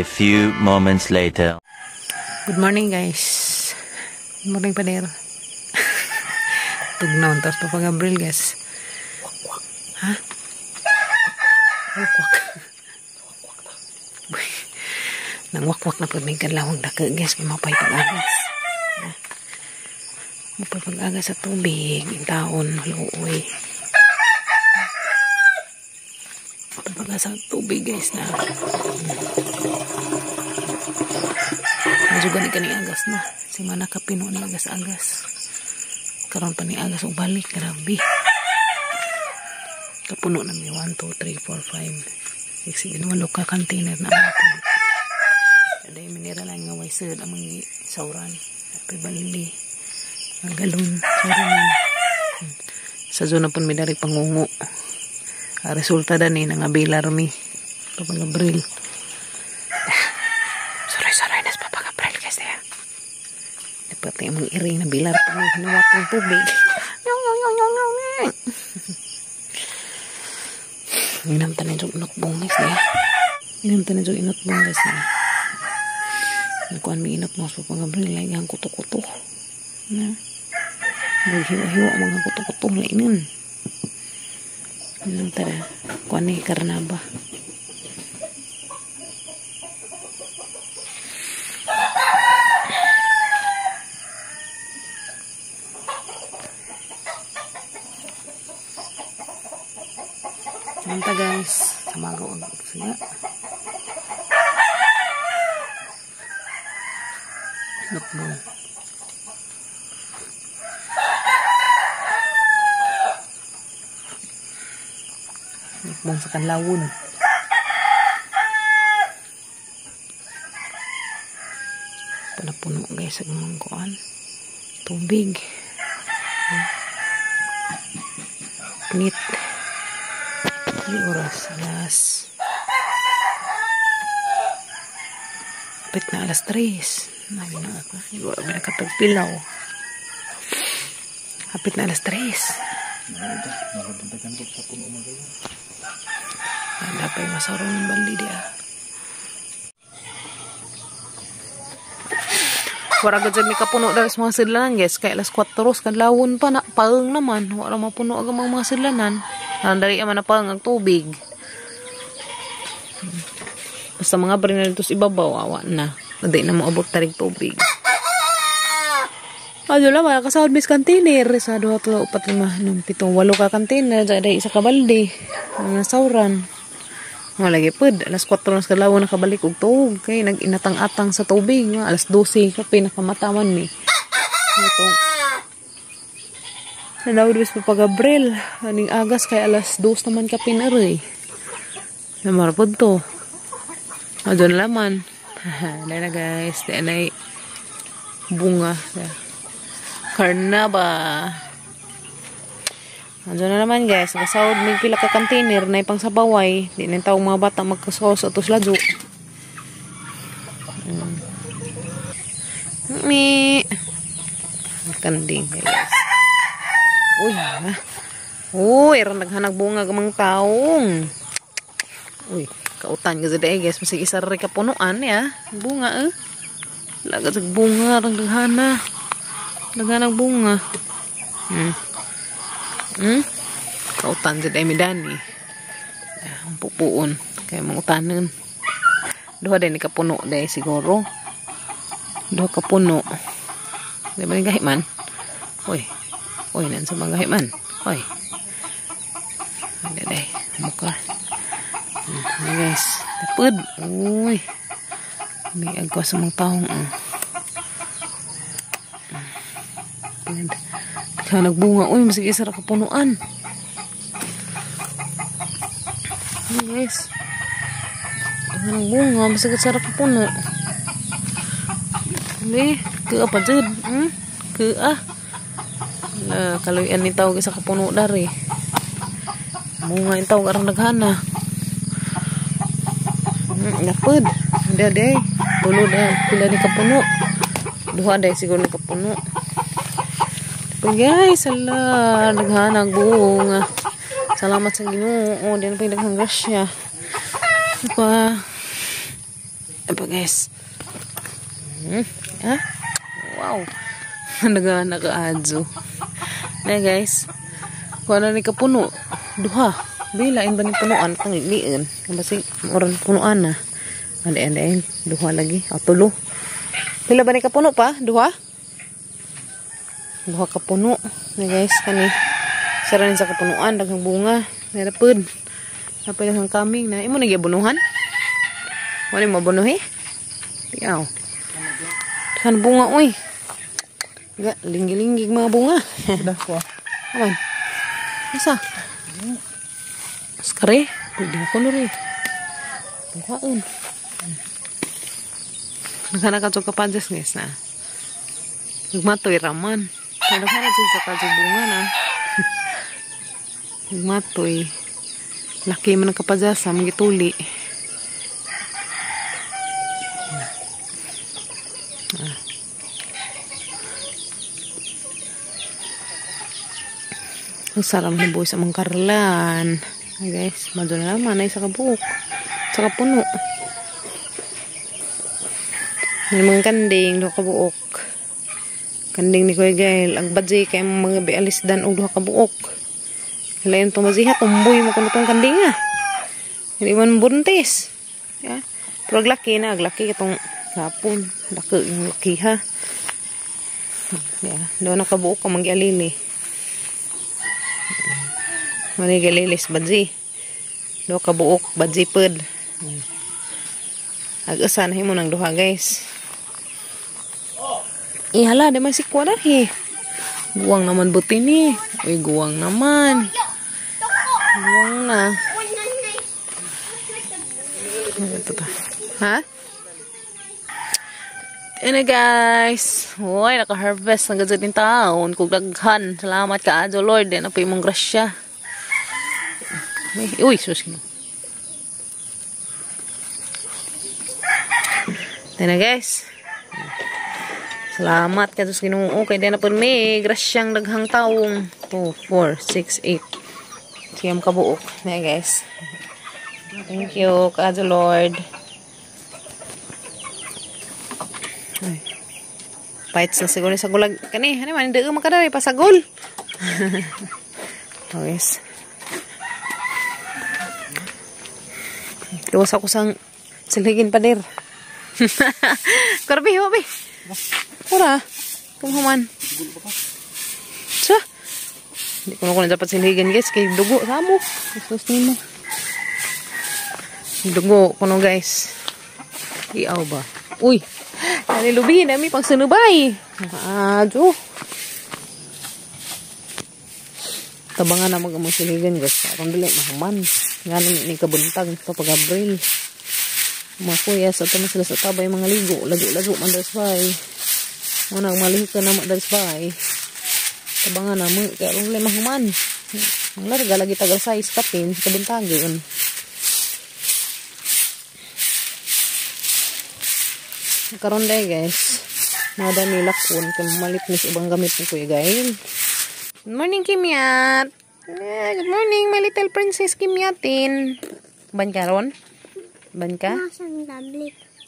A few moments later. Good morning, guys. Good morning, pader. Tugnaw tapos Papa Gabriel, guys. Ha? Wakwak. Nang wakwak na pud may kadlawang dako, guys, kay mapay pag-agas. Mapay pag-agas sa tubig, yung taon, luoy. Mapay pag-agas sa tubig, guys, na. Medyo gani kani agas na. Si mana kapino ni agas-agas. Karon pa ni agas og balik, grabe. Kapuno na mi 1 2 3 4 5 6 7 8 ka container na mo. Aday mineral lang nga way sud ang mga sauran. Apay baldi. Ang galon, sauran. Sa zona pun mi dari pangungo. Ang resulta dani nangabilar mi. Papa Gabriel. Suray-suray nas Papa Gabriel guys ya. Dapat yung mga iring na bilar pa may hinuwat ng tubig. Inam tanin yung inot guys ya. Inam tanin yung inot guys ya. Nagkuhan may inot mo sa Papa Gabriel lagi ang kuto-kuto. Na. Naghiwa-hiwa mga kuto-kuto lainan. Inam tara. Kuhan ni karnaba. Nanta guys, samago ang siya. Nukbong. Nukbong sa kanlawon. Panapuno guys ang mga kuan. Tubig. Nit. Ini oras alas pit na alas 3. Nabi na ako. Wala ba nakatagpilaw? Hapit na alas 3. Wala pa yung masarong ng baldi dia. Wala ka dyan may kapuno dahil sa mga sidlanan, guys. Kaya alas 4 kadlawon pa na. Paang naman. Wala mapuno agad mga sidlanan. Ang dali naman na paang ang tubig. Basta mga bari na dito sa ibabaw, awa na. Hindi na mo abot tarig tubig. Ano lang, wala kasahod mis container. Sa 2, 3, 4, 5, 6, 7, 8 ka container. Diyan ay isa ka balde. Ang nasauran. Wala lagi pud. Alas 4 na sa kadlawon nakabalik og tuog. Kay nag-inatang-atang sa tubig. Alas 12 kape nakamataman mi. Ito. Nanawid bis Papa Gabriel. Aning agas kay alas 2 naman kape na rin. Namarapod to. Adon laman. Dahil na guys. Dahil na bunga. Karnaba. Andiyan na naman guys. Nakasahod may pila ka container na ipang sabaway. Di na yung taong mga bata magkasaw sa atos ladyo. Mi. Kanding guys. Uy. Ha? Uy. Erang naghanag bunga gamang taong. Uy. Kautan kasi dahil guys. Masig isa rin kapunuan ya. Bunga eh. Lagat sa bunga. Erang daghana. Naghanag bunga. Kautan sa dahil midani. Ang pupuon. Kaya mga utanan. Duha din ni kapuno dahil siguro. Duha kapuno. Di ba ni gahi man? Uy. Uy, nansa mga gahi man? Uy. Hindi dahil. Mukha. Ay guys. Tapod. Uy. May agwa sa mga taong. Tapod. Kaya nagbunga. Uy, masig isa ra kapunuan. Uy, guys. Nagbunga. Masig isa ra kapuno. Hindi. Kaya pa dyan. Kaya. Kaluyan ni tawag isa kapuno dari. Bunga yung tawag arang naghana. Napod. Hindi, hindi. Tulo na. Pila ni kapuno. Duha dahil siguro ni kapuno. Guys, ala, naghanag bunga. Salamat sa Ginoo. Di na pa yung daghang grasya. Diba? Apa guys? Ah? Wow. Nagana ka adyo. Na guys. Kuha na ni kapuno. Duha. Bilain ba ni punuan? Kang liin. Basi oran punuan na. Ande. Duha lagi. O, tulo. Pila ba ni kapuno pa? Duha? Duha kapuno. Na guys, kani. Sara sa kapunuan. Daghang bunga. Narapod. Napay daghang kaming na. Imo nagyabunuhan? Wala mo bunuhi? Tiyaw. Daghang bunga, uy. Linggi-linggig mga bunga. Dah ko. Aman. Asa? Skare, pwede ako na rin. Pagkaon. Naghanap ka kapadjas guys na. Nagmatoy raman. Naghanap sa kadyo bunga na. Nagmatoy. Laki man ang kapadjas sa mga tuli. Ang sarap na buhay sa mga karlan. Ay guys, madula naman ay sa kabuok. Sa kapuno. May mga kanding, duha kabuok. Kanding ni Kuya Gail. Ang badjay kay mga bialisdan og duha kabuok. Lain tumaziha, tumboy mo kuno tong kanding ah. Hindi man buntis. Yeah. Pero aglaki na, aglaki itong hapon. Laki yung laki ha. Yeah. Doon na kabuok ka mag-alili. Manigalilis badji. Do kabuok badji pud. Ag-usa na himo nang duha guys. Ihala di man sikwa dali. Guwang naman buti ni. Uy, guwang naman. Guwang na. Ito pa. Ha? Ano guys? Uy, naka-harvest ng gazet ng taon. Kung daghan. Salamat ka, Adyo Lord. Yan po yung mong grasya. Uy, sus. Ito na guys. Salamat ka Diyos Ginoo. Kaya di na po may grasyang daghang taong. 2, 4, 6, 8. Siyam kabuok. Na guys. Thank you, ka Lord. Ay. Bites na siguro sa gulag. Kani, ano man, hindi ka makadari, pasagol. Oh, guys. Tuwas ako sang silhigin pa dir. Karbi, hobi. Ura, kumuhuman. Sa. Hindi ko na ko na dapat silhigin guys kay dugo samo. Sus nimo. Dugo kuno guys. Iaw ba? Uy. Nanilubi nami pang sunubay. Ajo. Tabangan na mag-among silhigan guys. Aron dili mahuman. Nga ni kabuntag Papa Gabriel. Mga kuya, sa tama sila sa tabay mga ligo. Lago-lago man daw sa bay. Mga nagmalihok ka na daw sa bay. Tabangan na mo. Kaya aron dili mahuman. Ang larga lagi tagal size kapin sa kabuntagon. Karon day guys. Madami lakon kay malit ni sa ibang gamit ni Kuya Gail. Good morning, Kimyat. Yeah, good morning, my little princess Kimyatin. Ban ka ron? Ban ka?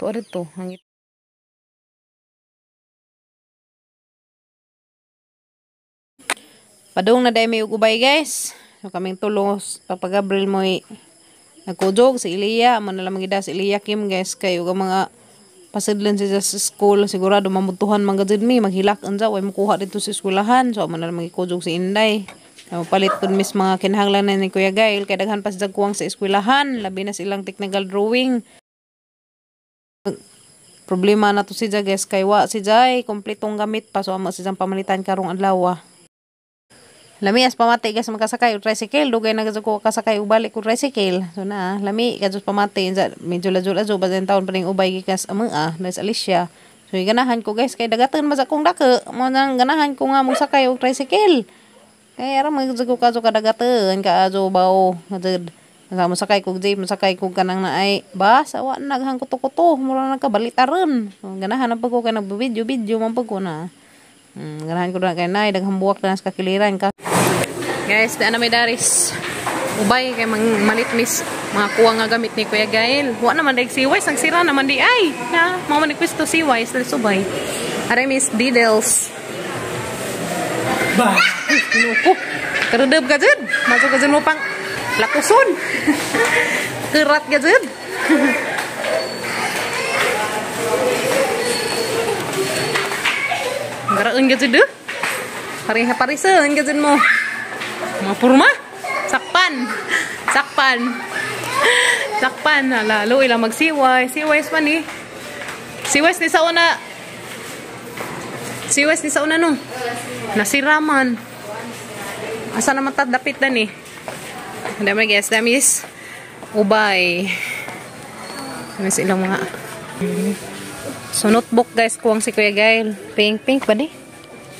Tuo dito. Hangit. Padung na day may ugubay guys. So kaming tulos. Papa Gabriel mo'y nagkujog si Ilya. Amo na lang magida si Ilya Kim guys. Kayo ka mga pasidlan siya sa school. Sigurado mamutuhan mga gazid mi. Maghilak anza. Way makuha dito sa eskwelahan. So amo na lang magikujog si Inday. Palit po mis mga kinahanglan na ni Kuya Gail. Kaya daghan pa siya kuwang sa eskwelahan. Labi na silang technical drawing. Problema na to si Jay guys. Kay wa si Jay kompletong gamit pa. So amo siyang pamalitan karong adlaw. Lami as pamati guys makasakay og tricycle. Dugay na gud ko kasakay og balik og tricycle. So na lami kadtos pamati medyo ladyo-ladyo bazen taon pa ning ubay gikas amaa na sa Alicia. So ganahan ko guys kay dagatan mas akong dako. Mo nang ganahan ko nga mosakay og tricycle. Kay ara man gud ko kadto kadagatan kaadyo bawo gud. Mosakay kog jeep, mosakay kog kanang naay bus, awa naghang kuto-kuto, mura nagkabalitaron. So, ganahan na pag ko kay nagbi-video-video man pag ko na. Ganahan ko na kay nay daghang buwak na sa kakiliran ka. Guys, daan na may daris. Ubay kay malit miss Mga kuha nga gamit ni Kuya Gael. Wa naman dahil si Wise. Nagsira naman di ay. Na, mga manigwisto si Wise. Dahil subay. Aray, Miss Diddles. Bah! Nuko. Karudab ka dyan. Masok ka dyan mo pang lakuson. Kerat ka dyan. Garaan ka dyan eh. Pareha-parisen ka dyan mo. Mga purma. Sakpan. Sakpan. Sakpan. Lalo ilang magsiway. Siways man eh. Siways ni sa una. Siways ni sa una no. Nasiraman. Asa naman ta dapit na ni. Dami guys. Dami is ubay. Dami ilang mga. So notebook guys. Kuwang si Kuya Gael. Pink. Pink ba di?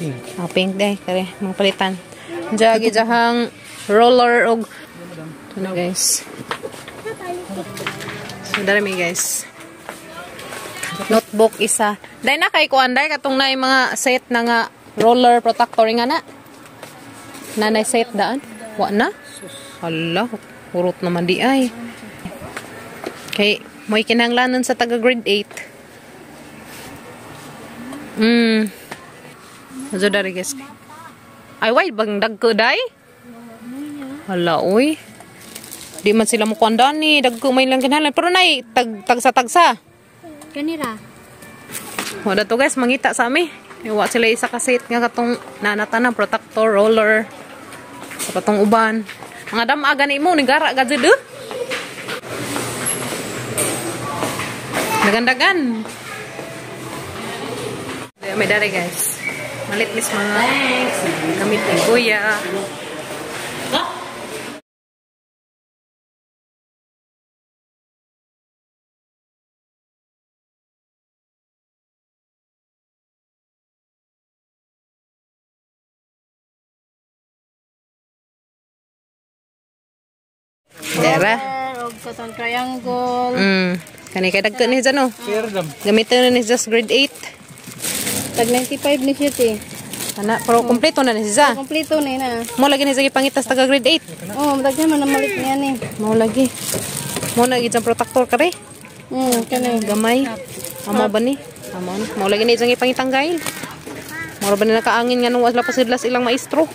Pink. Oh, pink day. Kare. Mga palitan. Jagi jahang roller og. Ito na guys. So dami guys. Notebook isa. Dahil na kay kuan day katong na mga set na nga roller protector nga na. Nanay set daan. Wa na. Hala, hurot naman di ay. Kay mo'y kinahanglanon sa taga grade 8. So dari guys. Ay way bang dagko day? Hala oy. Di man sila mo kuan dani, dagko may lang kinahanglan pero nay tagsa-tagsa. Kanira. Wala to guys, mangita sa ami. Wa sila isa ka set nga katong nanatanan protector roller. Sa katong uban. Mga dama gani mo nigara ga jud. Dagan-dagan. May dali guys. Malit mis mga gamit ni Kuya. Dara. Og cotton triangle. Kani kay dagko ni dyan, no? Gamitin na ni just grade 8. Tag 95 ni siya te. Ana, pero kompleto na ni siya. Kompleto na na. Mo lagi ni siya gipangitas taga grade 8. Oh, daghan man na malit niya ni. Mo lagi. Mo na gid protector kare. Kani gamay. Amo ba ni? Amo na. Mo lagi ni siyang gipangitang gail. Moro ba ni nakaangin nga nung wala pa sidlas ilang maestro.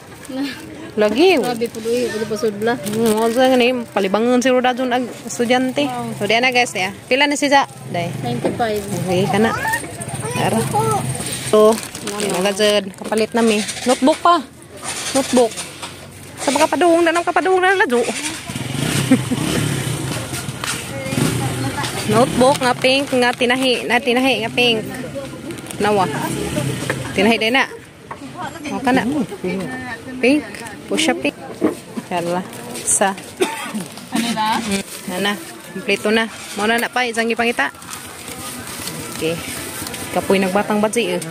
Lagi. Grabe po duy, pud pa sudla. Mo sa ngani palibangon si Roda dun ag estudyante. So diyan na guys ya. Pila na siya? Day. 95. Okay kana. Tara. So, nagajud kapalit nami. Notebook pa. Notebook. Sa baka padung na nang kapadung na ladyo. Notebook nga pink nga tinahi, na tinahi nga pink. Nawa. Tinahi din na. O kana. Pink. Pusha pink. Yalla. Sa. Ano na? Na. Kompleto na. Mao na pa isang gipangita. Okay. Kapoy nagbatang badzi eh.